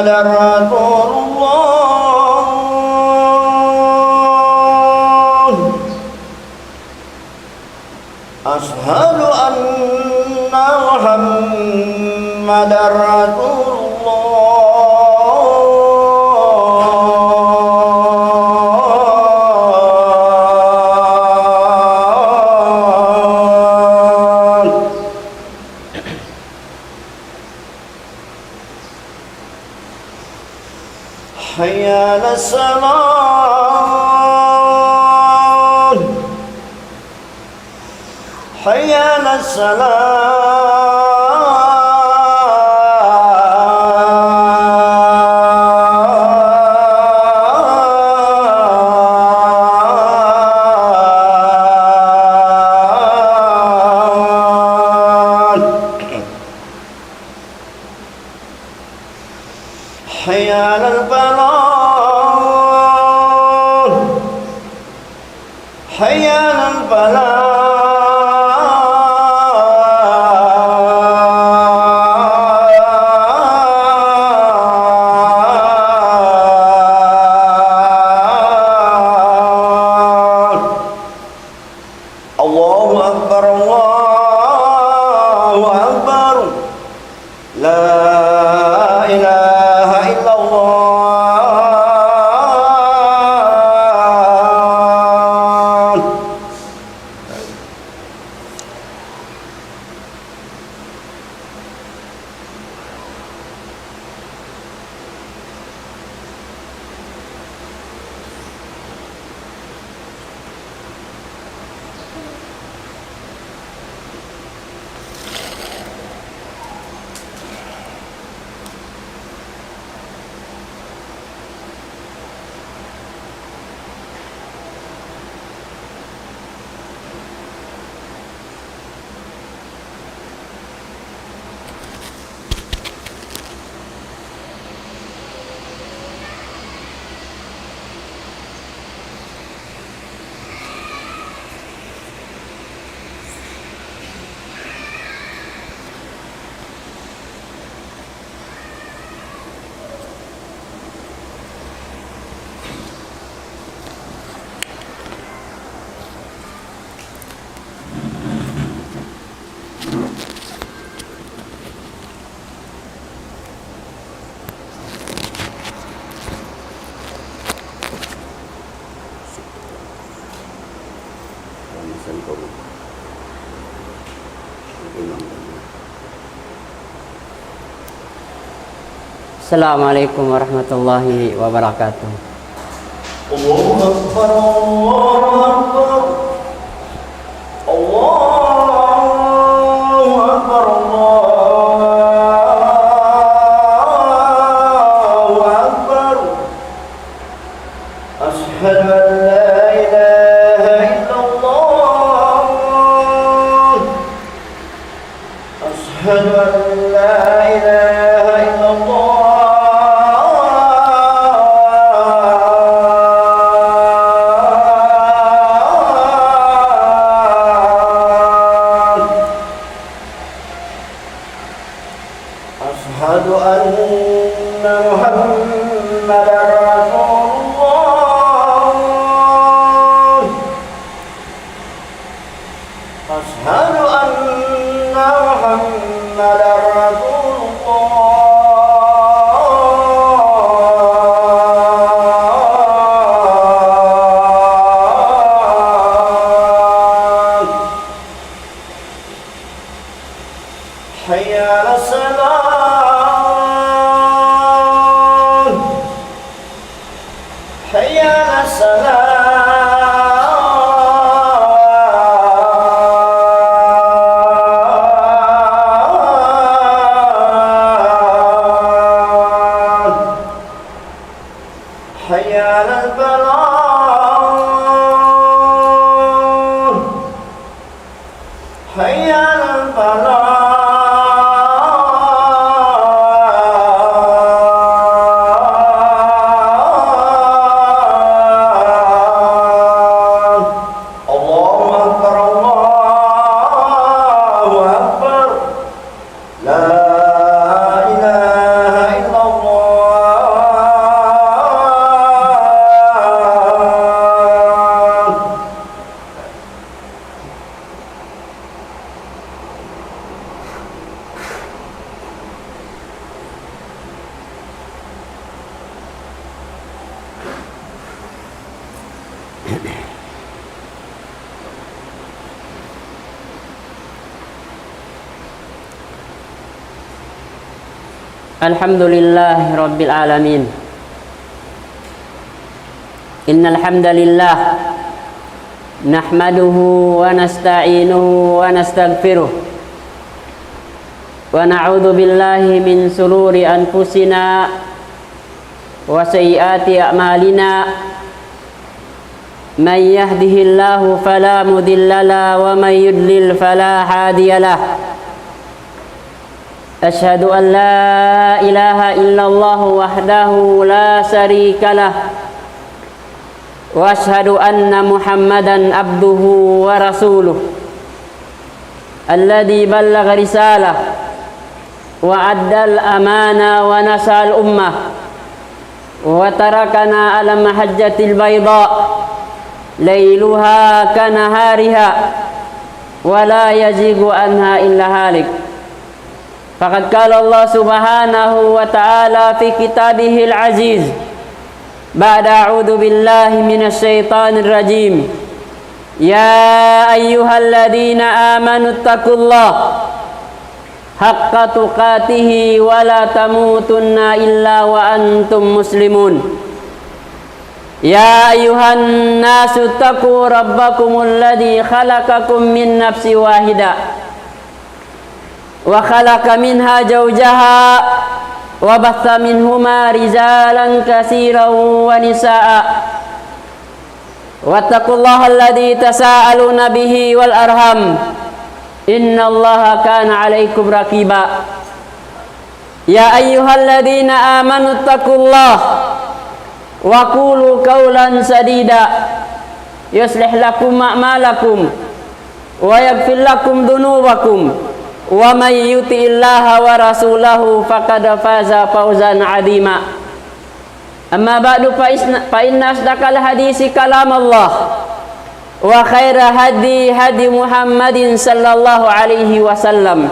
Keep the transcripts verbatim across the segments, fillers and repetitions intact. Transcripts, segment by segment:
رسول الله. أشهد أن محمدا رسول الله. حي على الصلاة. حي على الصلاة. حي على الفلاح. حي على الفلاح. الله أكبر، الله أكبر. لا إله إلا الله. السلام عليكم ورحمة الله وبركاته. الله أكبر، الله أكبر. الله أكبر، الله أكبر. أشهد أن لا إله إلا الله. أشهد أن لا إله إلا الله. أشهد أن محمدا رسول الله. أشهد أن محمدا رسول الله. حي على الصلاة. حي على الصلاة. حي على الفلاح. حي على الفلاح. الله أكبر، الله أكبر. لا إله إلا الله. الحمد لله رب العالمين. إن الحمد لله نحمده ونستعينه ونستغفره، ونعوذ بالله من شرور أنفسنا وسيئات أعمالنا. من يهده الله فلا مضل له، ومن يضلل فلا هادي له. أشهد أن لا إله إلا الله وحده لا شريك له، وأشهد أن محمدا عبده ورسوله، الذي بلغ رسالة وأدى الأمانة ونصح الأمة، وتركنا على المحجة البيضاء ليلها كنهارها، ولا يزيغ عنها إلا هالك. فقد قال الله سبحانه وتعالى في كتابه العزيز بعد أعوذ بالله من الشيطان الرجيم: يا أيها الذين آمنوا اتقوا الله حق تقاته ولا تموتن إلا وأنتم مسلمون. يا أيها الناس اتقوا ربكم الذي خلقكم من نفس واحدة وخلق منها زوجها وبث منهما رجالا كثيرا ونساء، واتقوا الله الذي تساءلون به والأرحام، إن الله كان عليكم رقيبا. يا أيها الذين آمنوا اتقوا الله وقولوا قولا سديدا يصلح لكم أعمالكم ويغفر لكم ذنوبكم ومن يطع الله ورسوله فقد فاز فوزا عظيما. أما بعد، فإن أصدق الحديث كلام الله، وخير الهدي هدي محمد صلى الله عليه وسلم،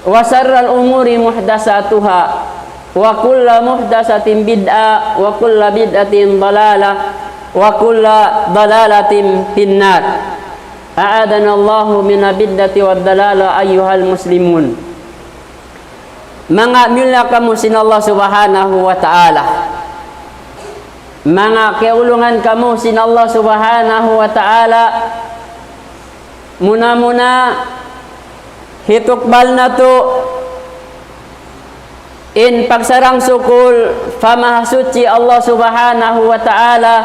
وشر الأمور محدثاتها، وكل محدثة بدعة، وكل بدعة ضلالة، وكل ضلالة في النار. أعاذنا الله من البدعة والضلالة أيها المسلمون. Manga miyulliya kamu sin Allah Subhanahu wa Ta'ala. Manga kiyaulungan kamu sin Allah Subhanahu wa Ta'ala. Muna-muna, hitukbal natu' in pagsarang-sukul pa Mahasuchi Allah Subhanahu wa Ta'ala,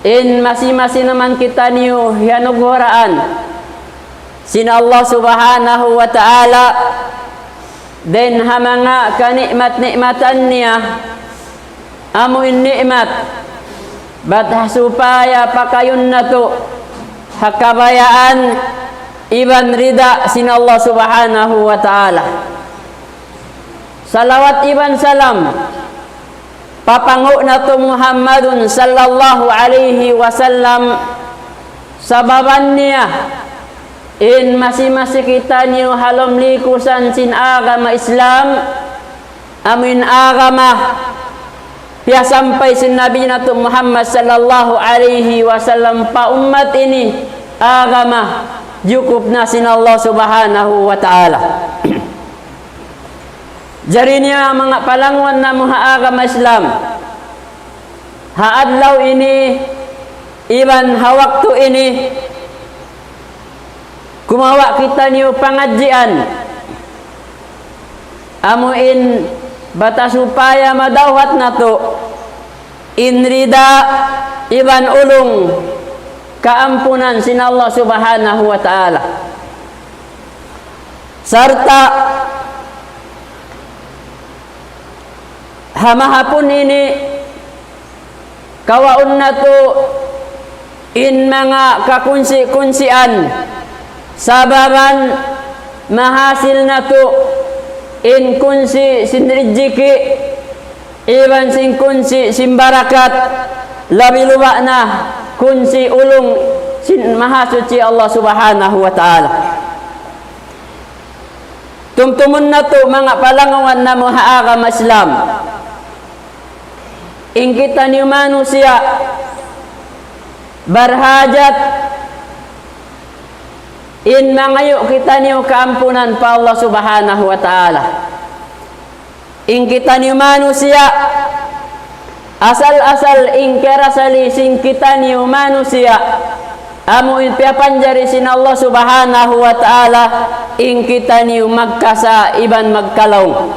in masi-masi na man kitaniyu hiyanughuraan sin Allah Subhanahu wa Ta'ala, dayn ha manga kani'mat-ni'matan niya, amu in ni'mat, bat ha supaya pakayun natu' ha kabayaan iban rida sin Allah Subhanahu wa Ta'ala. Salawat iban salam pa panghu' natu' Muhammadun sallallahu alayhi wasallam, sabab niya in masi-masi kitaniyu ha lawm likusan sin agama Islam, amu in agama piyasampay sin Nabi natu' Muhammad sallallahu alayhi wasallam pa ummat ini, agama jukup na sin Allah Subhanahu wa Ta'ala. Jari niya manga palanguwan namu' ha agama Islam, ha adlaw ini iban ha waktu ini, kumawa' kitaniyu pangadjian, amu in bat ha supaya madawhat natu' in rida iban ulung kaampunan sin Allah Subhanahu wa Ta'ala. Sarta' ha mahapun ini, kawaun natu' in manga kakunsi-kunsian, sabab mahasil natu' in kunsi sin rijiki', iban sin kunsi sin barakat, labi-labi na kunsi ulung sin Mahasuchi Allah Subhanahu wa Ta'ala. Tumtumun natu' manga palanguwan namu' ha agama Islam. In kitaniyu manusiya' barhajat in mangayu' kitaniyu kaampunan pa Allah Subhanahu wa Ta'ala. In kitaniyu manusiya', asal-asal in kiyarasali sin kitaniyu manusiya', amu in piyapanjari sin Allah Subhanahu wa Ta'ala, in kitaniyu magkasa' iban magkalaung.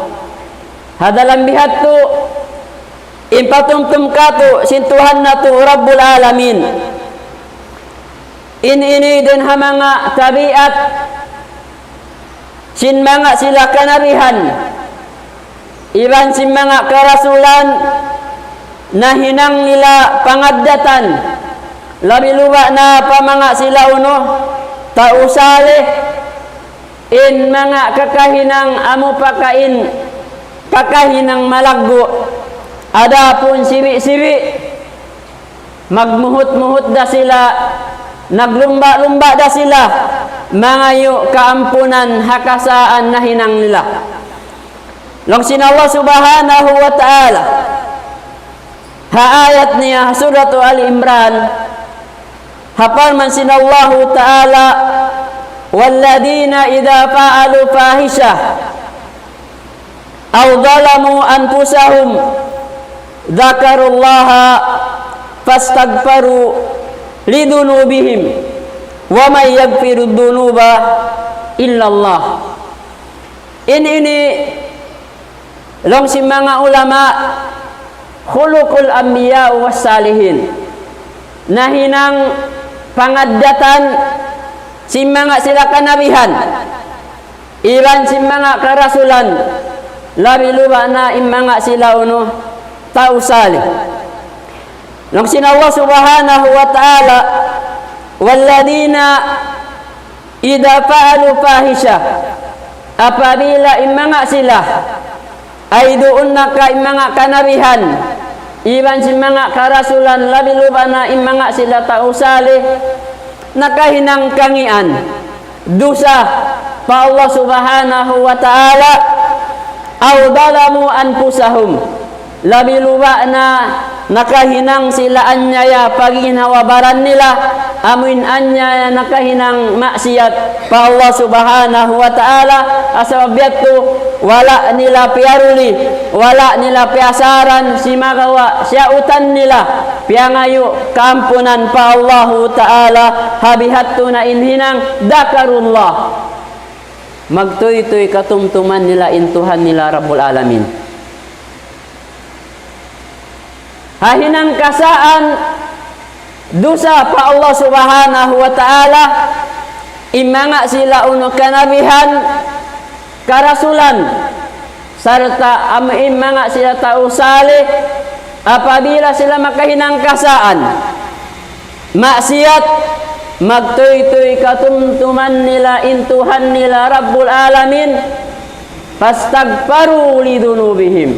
Ha dalam biha' yadtu, in patumtum kātu' sin Tuhan natu' Rabbul Alamin. In ini dayn ha manga tabiat sin manga sila kanabihan, iban sin manga karasulan, nahinang nila pangaddatan, labi-labi na pa manga sila unu, tau salih, in manga kakahinang amu pakain, kakahinang malaggu', adapun sibi'-sibi', magmuhut-muhut da sila, naglumba'-lumba' da sila, mangayu' kaampunan ha kasaan nahinang nila. Laung sin Allah Subhanahu wa Ta'ala, ha ayat niya, ha Suratu Ali Imran, ha parman sin Allahu Ta'ala, والذين إذا فعلوا فاحشة أو ظلموا أنفسهم ذكروا الله فاستغفروا لذنوبهم ومن يغفر الذنوب إلا الله. In ini, laung sin manga ulama, خلق الأنبياء والصالحين. Nahinang pangaddatan sin manga sila kanabihan, iban sin manga karasulan, labi-labi na in manga sila unu, tau salih. Laung sin Allah Subhanahu wa Ta'ala, والذين إذا فعلوا فاحشة, apabila in manga sila, ay duun na ka in manga kanabihan, iban sin manga karasulan, labi-labi na in manga sila tau salih, nakahinang kangian, dusa pa Allah Subhanahu wa Ta'ala, أو ظلموا أنفسهم, labi-labi na nakahinang sila anyaya pa ginhawa-baran nila, amuin anyaya nakahinang maksiyat pa Allah Subhanahu wa Ta'ala, ha sabab yadtu wala' nila piyaruli, wala' nila piyasaran, simagawa' siyautan nila piyangayu' kaampunan pa Allahu Ta'ala, ha biha' yadtu na in hinang ذكروا الله. Magtuytuy katumtuman nila in Tuhan nila Rabbul Alamin. Ha hinang kasaan dusa pa Allah Subhanahu wa Ta'ala, in manga sila unu kanabihan, karasulan, sarta' amu in manga sila tau salih, apabila sila makahinang kasaan maksiyat, magtuytuy katumtuman nila in Tuhan nila Rabbul Alamin, فاستغفروا لذنوبهم.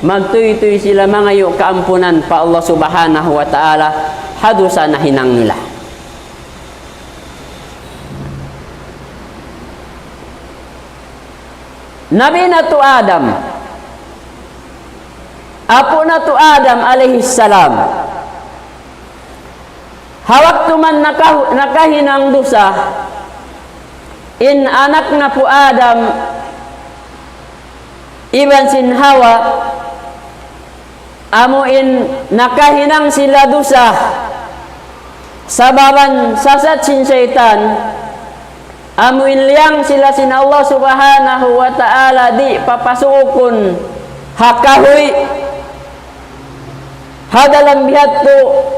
Magtuytuy sila mangayu' kaampunan pa Allah Subhanahu wa Ta'ala ha dusa nahinang nila. Nabi natu' Adam, apu' natu' Adam alayhi salam, ha waktu man naka-, nakahinang dusa in anak napu' Adam iban sin Hawa, amu in nakahinang sila dusa sababan sasat sin saytan, amu in liyang sila sin Allah Subhanahu wa Ta'ala di' papasuukun ha kahuy. Ha dalam biha' yadtu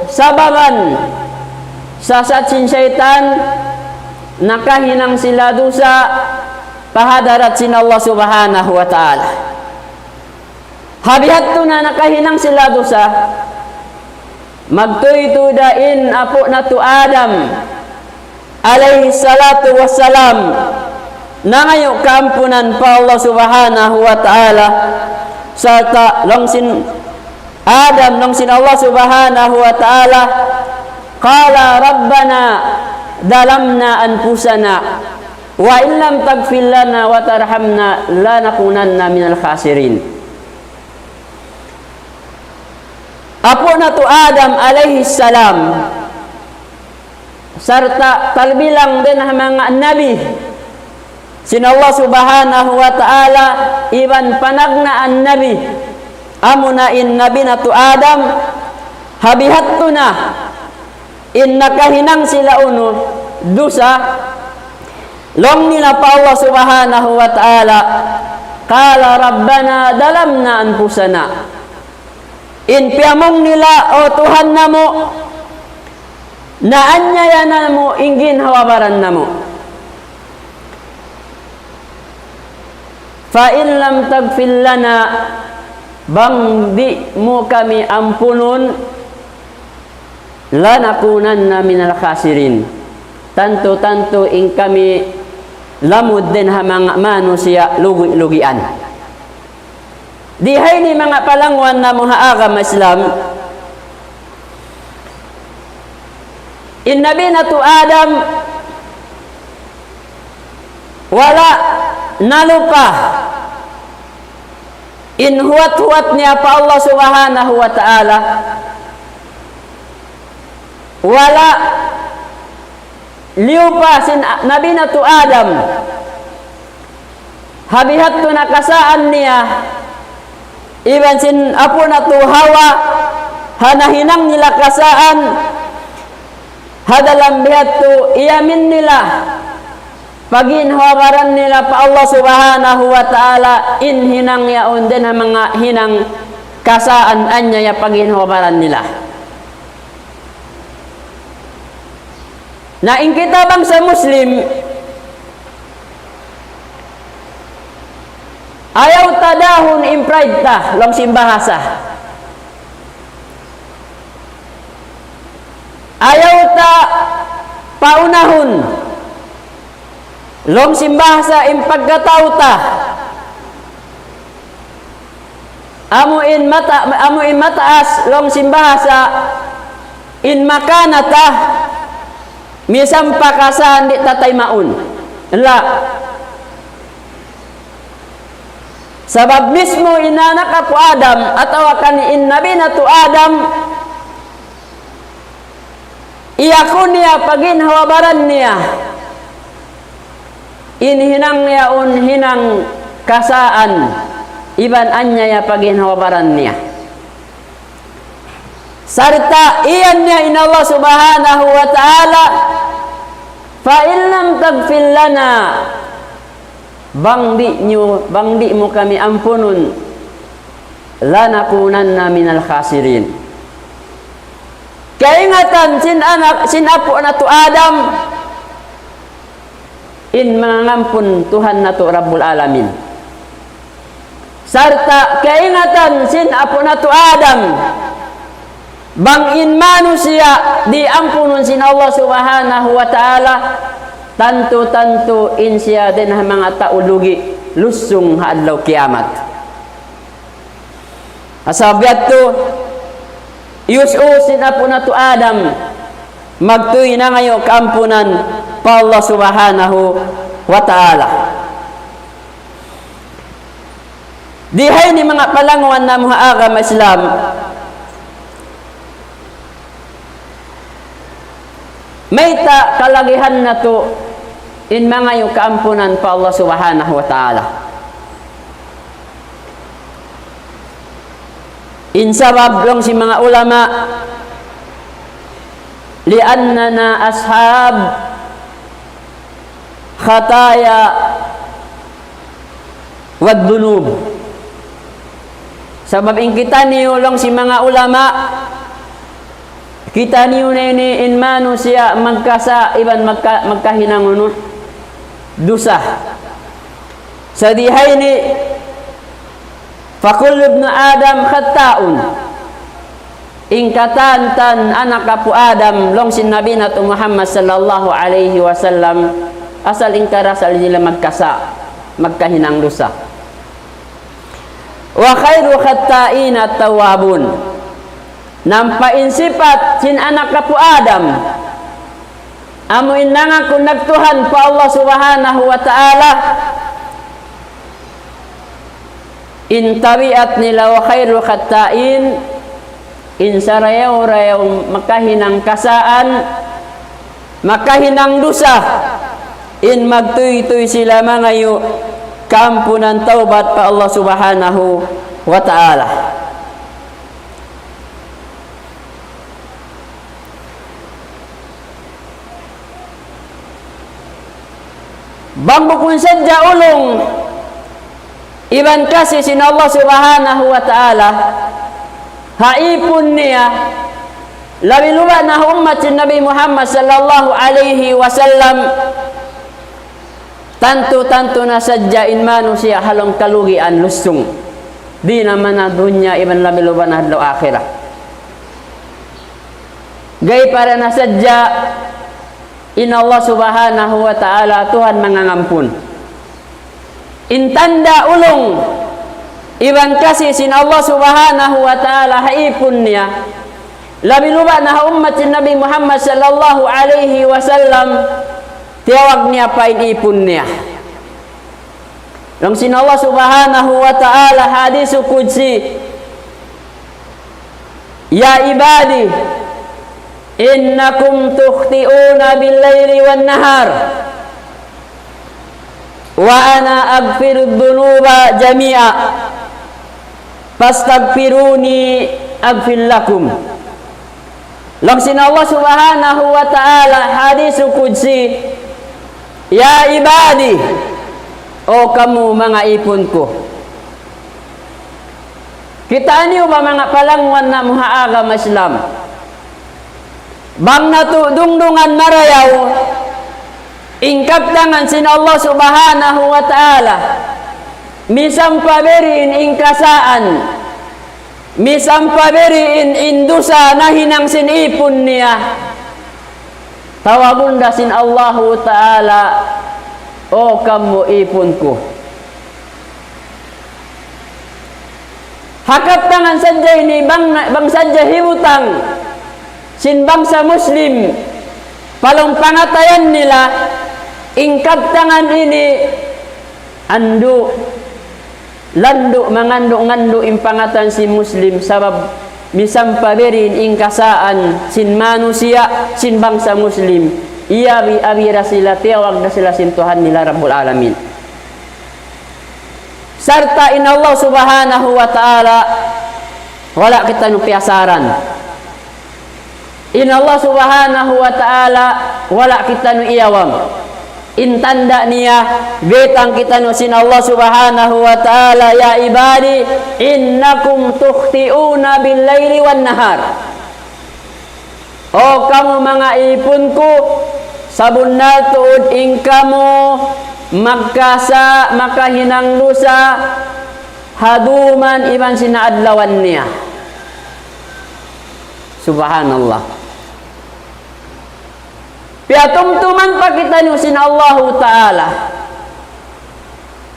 sababan sasat sin saytan, nakahinang sila dusa pa hadarat sin Allah Subhanahu wa Ta'ala. Ha biha' yadtu na nakahinang sila dusa, magtuytuy da in apu' natu' Adam alayhi salatu wassalam nangayu' kaampunan pa Allah Subhanahu wa Ta'ala, sarta' laung sin Adam, laung sin Allah Subhanahu wa Ta'ala, قال ربنا ظلمنا أنفسنا وإن لم تغفر لنا وترحمنا لنكونن من الخاسرين. Apu' natu' Adam alayhi salam, sarta' talbilang dayn ha manga nabi, sin Allah Subhanahu wa Ta'ala iban panagnaan Nabi, amuna in Nabi natu' Adam, ha biha' tu na in nakahinang sila unu dusa, laung nila pa Allah Subhanahu wa Ta'ala, قال ربنا ظلمنا أنفسنا. In piyamung nila, "O Tuhan namu', naanyaya namu' in ginhawa-baran namu'. فإن لم تغفر لنا, bang di' mu kami ampunun, لنكونن من الخاسرين. Tantu-tantu in kami lamud dayn ha manga manusiya' lugi-lugian." Di ha ini manga palanguwan namu' ha agama Islam, in Nabi natu' Adam, wala' nalupa in huwat-huwat niya pa Allah Subhanahu wa Ta'ala. Wala' liyupa sin Nabi natu' Adam ha biha' tu na kasaan niya, iban sin apu' natu' Hawa, ha nahinang nila kasaan, ha dalam biha' tu iyamin nila, paghinhawa-baran nila pa Allah Subhanahu wa Ta'ala, in hinang yaun dayn ha manga hinang kasaan, anyaya paghinhawa-baran nila. Na in kita bangsa Muslim, ayaw ta dahun in pride ta, laung sin bahasa. Ayaw ta paunahun, laung sin bahasa, in pagkatau ta. Amu in mata-, amu in mataas, laung sin bahasa, in makana ta, misan pa kasaan di' ta taymaun. La. Sabab mismu in anak apu' Adam, atawa kan in Nabi natu' Adam, iyaku niya paghinhawa-baran niya, in hinang yaun hinang kasaan, iban anyaya paghinhawa-baran niya. Sarta' iyan niya in Allah Subhanahu wa Ta'ala, فإن لم تغفر لنا, bang di' niyu, bang di' mu kami ampunun, لنكونن من الخاسرين. Kaingatan sin anak, sin apu' natu' Adam, in mangampun Tuhan natu' Rabbul Alamin. Sarta' kaingatan sin apu' natu' Adam, bang in manusiya' di' ampunun sin Allah Subhanahu wa Ta'ala, tantu-tantu in siya dayn ha manga tau lugi, lusung ha adlaw kiyamat. Sabab yadtu, iyus-us sin apu' natu' Adam, magtuy nangayu' kaampunan pa Allah Subhanahu wa Ta'ala. Di ha ini manga palanguwan namu' ha agama Islam, mayta' kalagihan natu' in mangayu' kaampunan pa Allah Subhanahu wa Ta'ala. In sabab laung sin manga ulama, لأننا أصحاب خطايا والذنوب. Sabab in kitaniyu laung sin manga ulama, kitaniyu na ini in manusiya' magkasa' iban magka-, magkahinang unu, dusa. Sa' di ha ini, فكل ابن آدم خطاء. In katan-katan anak apu' Adam, laung sin Nabi natu' Muhammad sallallahu alayhi wasallam, asal in karasal nila magkasa', magkahinang dusa. وخير الخطائين التوابون. Ampa in sipat sin anak apu' Adam, amu in nangaku nagtuhan pa Allah Subhanahu wa Ta'ala, in tabiat nila, وخير الخطائين, in sarayaw-rayaw makahinang kasaan, makahinang dusa, in magtuytuy sila mangayu' kaampunan tawbat pa Allah Subhanahu wa Ta'ala. Bang bukun sadja ulung iban kasi sin Allah Subhanahu wa Ta'ala ha ipun niya, labi-labi na ha ummat sin Nabi Muhammad sallallahu alayhi wasallam, tantu-tantu na sadja in manusiya' ha lawm kalugian lusung. Di' na man ha dunya iban labi-labi na ha adlaw akhirat. Gay para na sadja in Allah Subhanahu wa Ta'ala Tuhan mangangampun. In tanda' ulung iban kasi sin Allah Subhanahu wa Ta'ala ha ipun niya, labi-labi na ha ummat sin Nabi Muhammad sallallahu alayhi wasallam, tiyawag niya pa in ipun niya. Laung sin Allah Subhanahu wa Ta'ala hadis qudsi, يا عبادي إنكم تخطئون بالليل والنهار وأنا أغفر الذنوب جميعا فاستغفروني أغفر لكم. Laung sin Allah Subhanahu wa Ta'ala hadis qudsi, يا عبادي, o kamu manga ipun ku. Kitaa niyu ba manga palangwan namu' ha agama Islam? Bang natu' dungdungan marayaw in kabtangan sin Allah Subhanahu wa Ta'ala, misan pa biyadiin in kasaan, misan pa biyadiin in dusa nahinang sin ipun niya, tawagun da sin Allahu Ta'ala, o kamu ipun ku. Ha kabtangan sadja ini, bang, bang sadja hibutang sin bangsa Muslim pa lawm pangatayan nila in kabtangan ini, andu', landu', mangandu'-ngandu' in pangatayan sin Muslim, sabab misan pa biyadiin in kasaan sin manusiya', sin bangsa Muslim, iyabi-abi da sila, tiyawag da sila sin Tuhan nila Rabbul Alamin. Sarta' in Allah Subhanahu wa Ta'ala wala' kitaniyu piyasaran. In Allah Subhanahu wa Ta'ala wala' kitaniyu iyawam. In tanda' niya, biyaytaan kitaniyu sin Allah Subhanahu wa Ta'ala, يا عبادي إنكم تخطئون بالليل والنهار. O kamu manga ipun ku, sabunnal tuud in kamu magkasa-, makahinang dusa ha dum iban sin adlaw niya. Subhanallah. Piyatumtuman pa kitaniyu sin Allahu Ta'ala.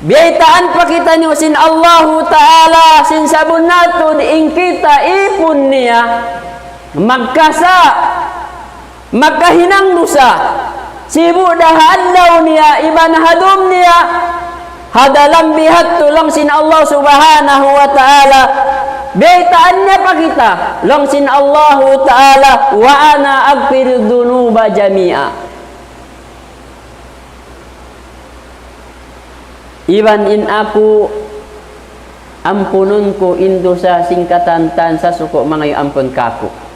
Biyaytaan pa kitaniyu sin Allahu Ta'ala sin sabunnal tuud in kita ipun niya magkasa-, makahinang dusa. Sibu' da ha adlaw niya, iban ha dum niya, ha dalam biya' hādtu laung sin Allah Subhanahu wa Ta'ala, biyaytaan niya pa kita, laung sin Allahu Ta'ala, وأنا أغفر الذنوب جميعا. Iban in aku ampunun ku in dusa sin katan-katan, sasuku' mangayu' ampun kāku'.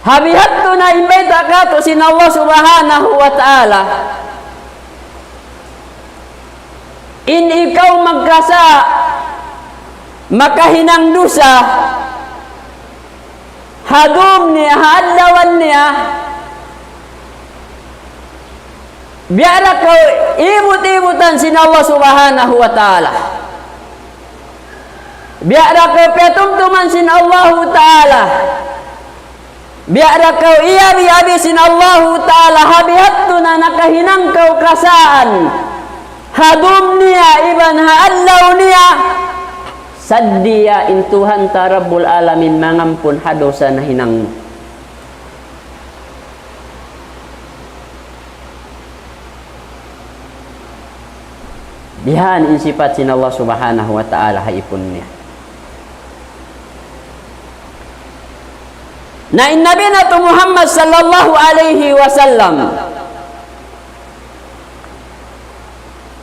Ha biya' hādtu na in bayta' kātu' sin Allah Subhanahu wa Ta'ala. In ikaw magkasa-, makahinang dusa, ha dum niya, ha adlaw niya, biya' da kaw ibut-ibutan sin Allah Subhanahu wa Ta'ala. Biya' da kaw piyatumtuman sin Allahu Ta'ala. Biya' da kaw iyabi-abi sin Allahu Ta'ala, ha biya' hādtu na nakahinang kaw kasaan ha dum niya iban ha adlaw niya, sadja in Tuhan ta Rabbul Alamin mangampun ha dusa nahinang mu. Bihan in sipat sin Allah Subhanahu wa Ta'ala ha ipun niya. Na in Nabi natu' Muhammad sallallahu alayhi wasallam,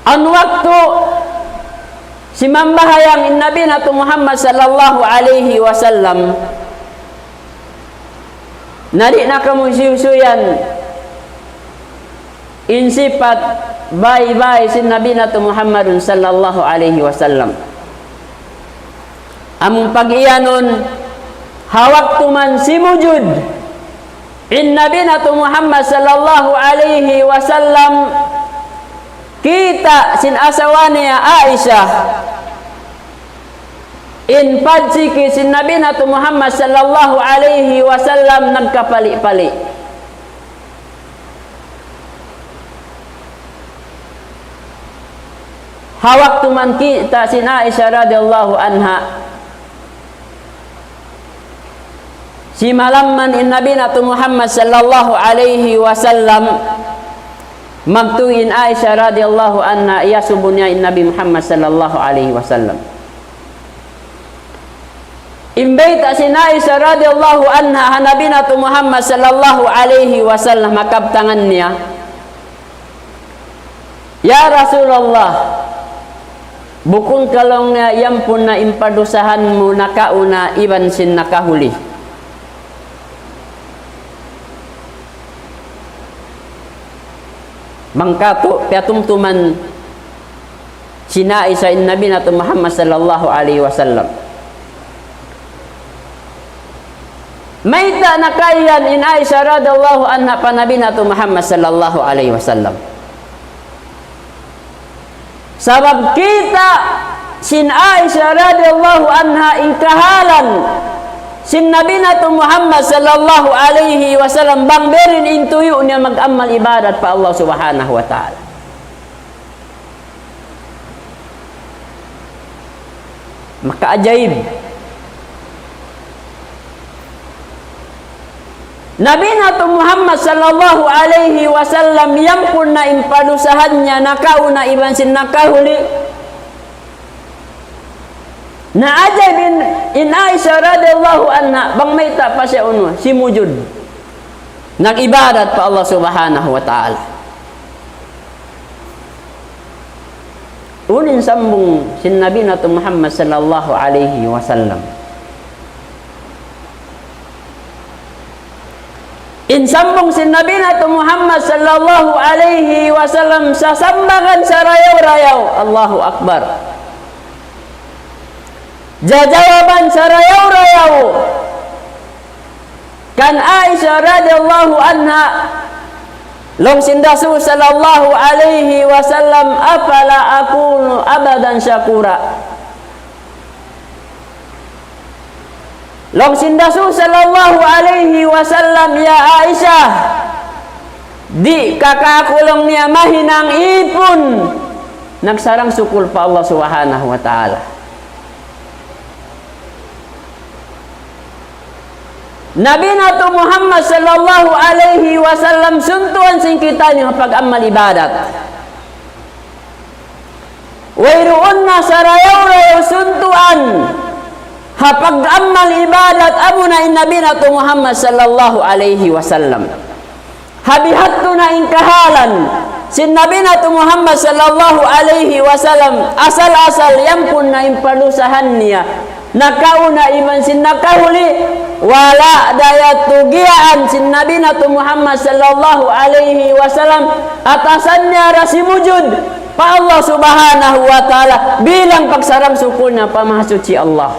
awn waktu simambahayang in Nabi natu' Muhammad sallallahu alayhi wasallam, na di' na kamu siyusuyan in sipat bay-bay sin Nabi natu' Muhammadun sallallahu alayhi wasallam. Amu in pag-iyanun, ha waktu man simujud in Nabi natu' Muhammad sallallahu alayhi wasallam, kita' sin asawa niya Aisha in pagsiki sin Nabi natu' Muhammad sallallahu alayhi wasallam nagkapali-pali. Ha waktu man kita' sin Aisha radiyallahu anha, simalam man in Nabi natu' Muhammad sallallahu alayhi wasallam, magtuy in Aisha radiyallahu anha, iyasubu niya in Nabi Muhammad sallallahu alayhi wasallam. In bayta' sin Aisha radiyallahu anha ha Nabi natu' Muhammad sallallahu alayhi wasallam ha kabtangan niya, "Ya Rasulullah, bukun ka laung niya iyampun na in padusahan mu nakauna iban sin nakahuli?" Bang katu' piyatumtuman sin Aisha in Nabi natu' Muhammad sallallahu alayhi wasallam. Mayta' nakaiyan in Aisha radiyallahu anha pa Nabi natu' Muhammad sallallahu alayhi wasallam? Sabab kita' sin Aisha radiyallahu anha in kahalan sin Nabi natu' Muhammad sallallahu alayhi wasallam bang biya' diin in tuyu' niya mag-amal ibadat pa Allah Subhanahu wa Ta'ala. Makaajaib. Nabi natu' Muhammad sallallahu alayhi wasallam, iyampun na in padusahan niya nakauna iban sin nakahuli. Naajaib in, in Aisha radiyallahu anha, bang mayta' pa siya unu, simujud. Nag-ibadat pa Allah Subhanahu wa Ta'ala. Unu in sambung sin Nabi natu' Muhammad sallallahu alayhi wasallam? In sambung sin Nabi natu' Muhammad sallallahu alayhi wasallam, sasambagan sarayaw-rayaw. Allahu Akbar. Jajawaban sarayaw-rayaw kan Aisha radiyallahu anha, laung sin Rasul sallallahu alayhi wasallam, "Afala akunu abdan shakura?" Laung sin Rasul sallallahu alayhi wasallam, "Ya Aisha, di' ka kaku' laung niya mahinang ipun nagsarang-sukul pa Allah Subhanahu wa Ta'ala?" Nabi natu' Muhammad sallallahu alayhi wasallam, suntuan sin kitaniyu ha pag-amal ibadat. Wayruun na sarayaw-rayaw suntuan ha pag-amal ibadat, amuna in Nabi natu' Muhammad sallallahu alayhi wasallam. Ha biha' tuud na in kahalan sin Nabi natu' Muhammad sallallahu alayhi wasallam, asal-asal iyampun na in padusahan niya nakauna iban sin nakahuli, wala' da yadtu giyaan sin Nabi natu' Muhammad sallallahu alayhi wasallam, atasan niya da simujud pa Allah Subhanahu wa Ta'ala bilang pagsarang-sukul niya pa Mahasuchi Allah.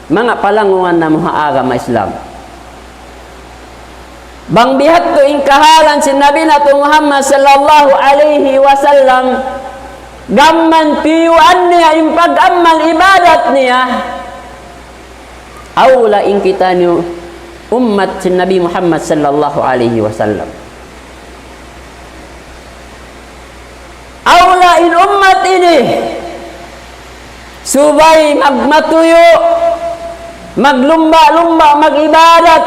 Manga palanggungan namu' ha agama Islam, bang biha' tuud in kahalan sin Nabi natu' Muhammad sallallahu alayhi wasallam, gam man tiyuan niya in pag-amal ibadat niya, awla in kitaniyu ummat sin Nabi Muhammad sallallahu alayhi wasallam. Awla in ummat ini subay magmatuyu', maglumba'-lumba', mag-ibadat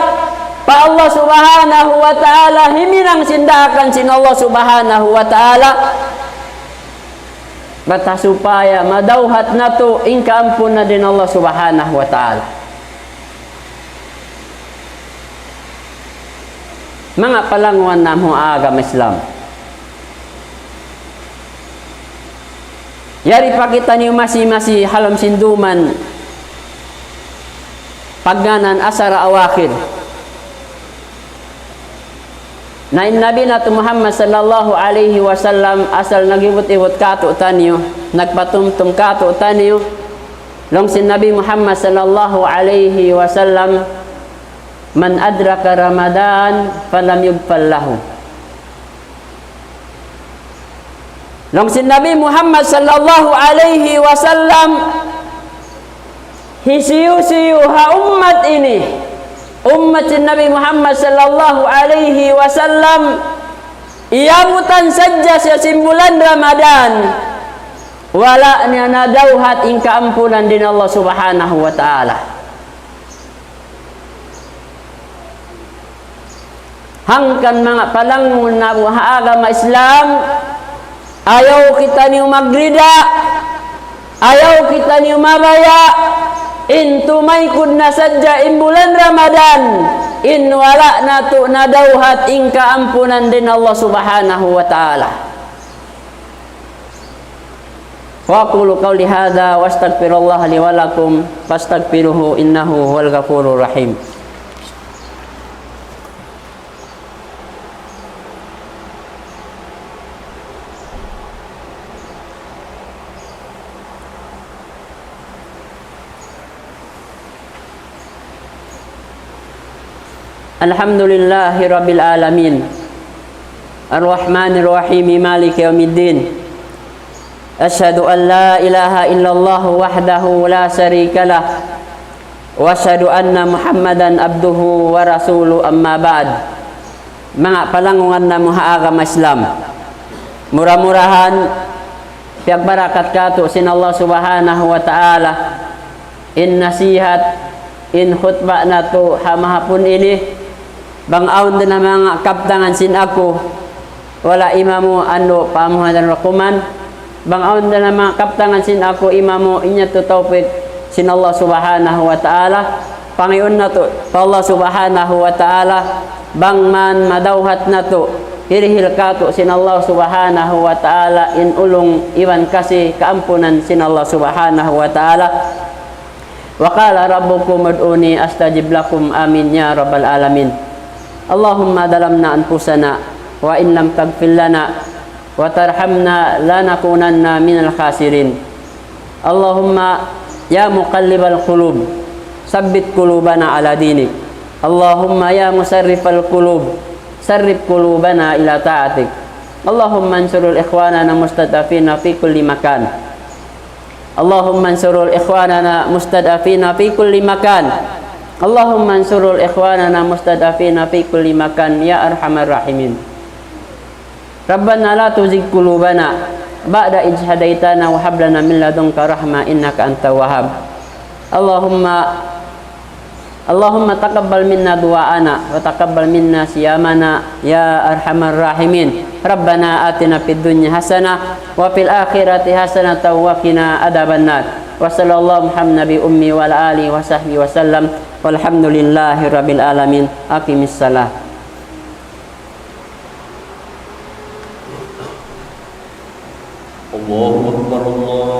pa Allah Subhanahu wa Ta'ala, himinang sin daakan sin Allah Subhanahu wa Ta'ala. Bat ha supaya madawhat natu' in kaampunan dayn Allah Subhanahu wa Ta'ala. Manga palanguwan namu' ha agama Islam. Yari pa kitaniyu masi-masi ha lawm sin dum pagngānan asara awakhir. Na in Nabi natu' Muhammad sallallahu alayhi wasallam asal nag-ibut-ibut kātu'niyu, nagpatumtum kātu'niyu, laung sin Nabi Muhammad sallallahu alayhi wasallam, من أدرك رمضان فلم يغفر له. Laung sin Nabi Muhammad sallallahu alayhi wasallam, hisiyu-siyu ha ummat ini, ummat sin Nabi Muhammad sallallahu alayhi wasallam, iyabutan sadja siya sin bulan Ramadan, wala' niya nadawhat in kaampunan dayn Allah Subhanahu wa Ta'ala. Hangkan manga palanguwan namu' ha agama Islam, ayaw kitaniyu magrida, ayaw kitaniyu mabaya', in tumaykud na sadja in bulan Ramadan, in wala' natu' nadawhat in kaampunan dayn Allah Subhanahu wa Ta'ala. وأقول قولي هذا وأستغفر الله لي ولكم فاستغفروه إنه هو الغفور الرحيم. الحمد لله رب العالمين. الرحمن الرحيم. مالك يوم الدين. أشهد أن لا إله إلا الله وحده لا شريك له. وأشهد أن محمدا عبده ورسوله. أما بعد. Manga palanguwan namu' ha agama Islam. Mura-murahan, piyagbarakat kātu' sin Allah Subhanahu wa Ta'ala in nasihat, in khutba natu' ha mahapun ini, bang awn da na manga kabtangan sin aku, wala' imamu andu' pamuhadan rakuman, bang awn da na manga kabtangan sin aku imamu, in yadtu tawpik sin Allah Subhanahu wa Ta'ala, pangayu' natu' pa Allah Subhanahu wa Ta'ala, bang man madawhat natu', hirihil kātu' sin Allah Subhanahu wa Ta'ala, in ulung iban kasi kaampunan sin Allah Subhanahu wa Ta'ala. وقال ربكم ادعوني أستجب لكم. آمين يا رب العالمين. اللهم ظلمنا أنفسنا وإن لم تغفر لنا وترحمنا لنكونن من الخاسرين. اللهم يا مقلب القلوب ثبت قلوبنا على دينك. اللهم يا مصرف القلوب صرف قلوبنا إلى طاعتك. اللهم انصر إخواننا المستضعفين في كل مكان. اللهم انصر إخواننا المستضعفين في كل مكان. اللهم انصر إخواننا المستضعفين في كل مكان يا أرحم الراحمين. ربنا لا تزغ قلوبنا بعد إذ هديتنا وهب لنا من لدنك رحمة إنك أنت الوهاب. اللهم اللهم تقبل منا دعاءنا وتقبل منا صيامنا يا أرحم الراحمين. ربنا آتنا في الدنيا حسنة وفي الآخرة حسنة وقنا عذاب النار. وصلى الله محمد النبي الأمي وعلى آله وصحبه وسلم. والحمد لله رب العالمين. أقم الصلاة. الله أكبر، الله